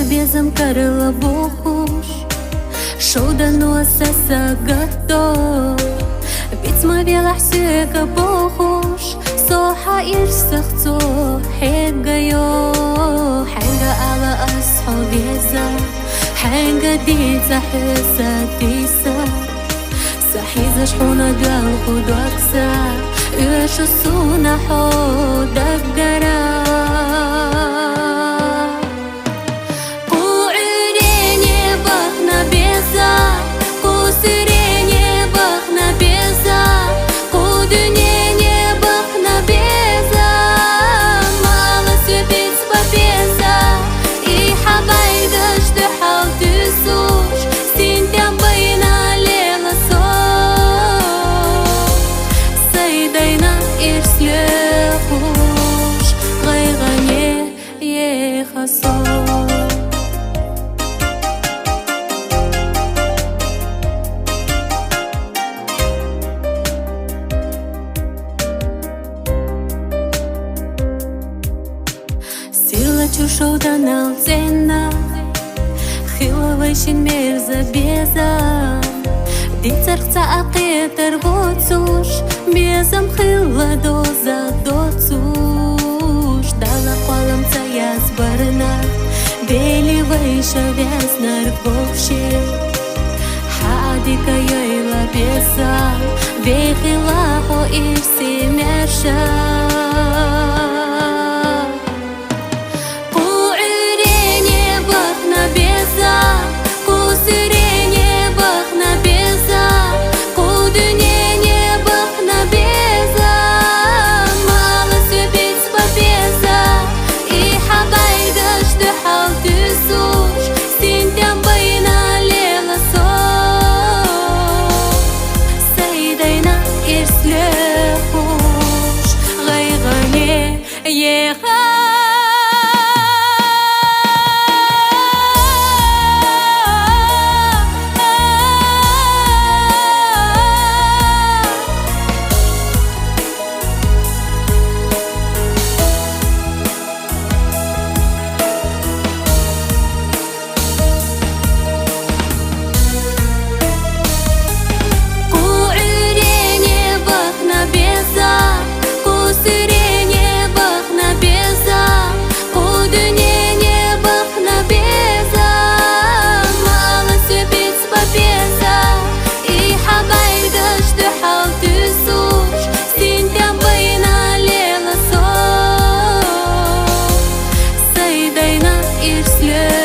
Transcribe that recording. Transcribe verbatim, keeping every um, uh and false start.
Безам карла бохуш, шовданос сагатто. Бицма велахь соьга бохуш, со хьаирсах цо хьегайо. Хьенга ала ас хьо веза, хьенга дийца хьоьса диса. Са хьийзаш хьуна доьлху догса, оьшу суна хьо даггара. Кху Ӏуьрене бахна беза, кху суьрене бахна беза, кху дуьнене бахна беза. Мала соь бицба беза, и хьабайдаш дуьхьал туьсуш, синтем байна лела со. Сай дайна ирс лоьхуш, гӀайгӀане еха со. Сирла чу шовданал цӀена, хила вайшин мерза беза. Дицарх цхьа а кхетар воцуш, безам хила доза доцуш. Дала кхоллам ца язбарна, дели вайша веснарг вовше. Хьа дика йойла беза, вехила хьо ирси мерша. Кху Ӏуьрене бахна беза, кху суьрене бахна беза, кху дуьнене бахна беза. Мала соь бицба беза, и хьабайдаш дуьхьал туьсуш, синтем байна лела со. Сай дайна ирс лоьхуш, гӀайгӀане еха. Кху Ӏуьрене бахна беза, кху суьрене бахна беза, кху дуьнене бахна беза. Мала соь бицба беза, и хьабайдаш дуьхьал туьсуш, синтем байна лела со. Сай дайна ирс лоь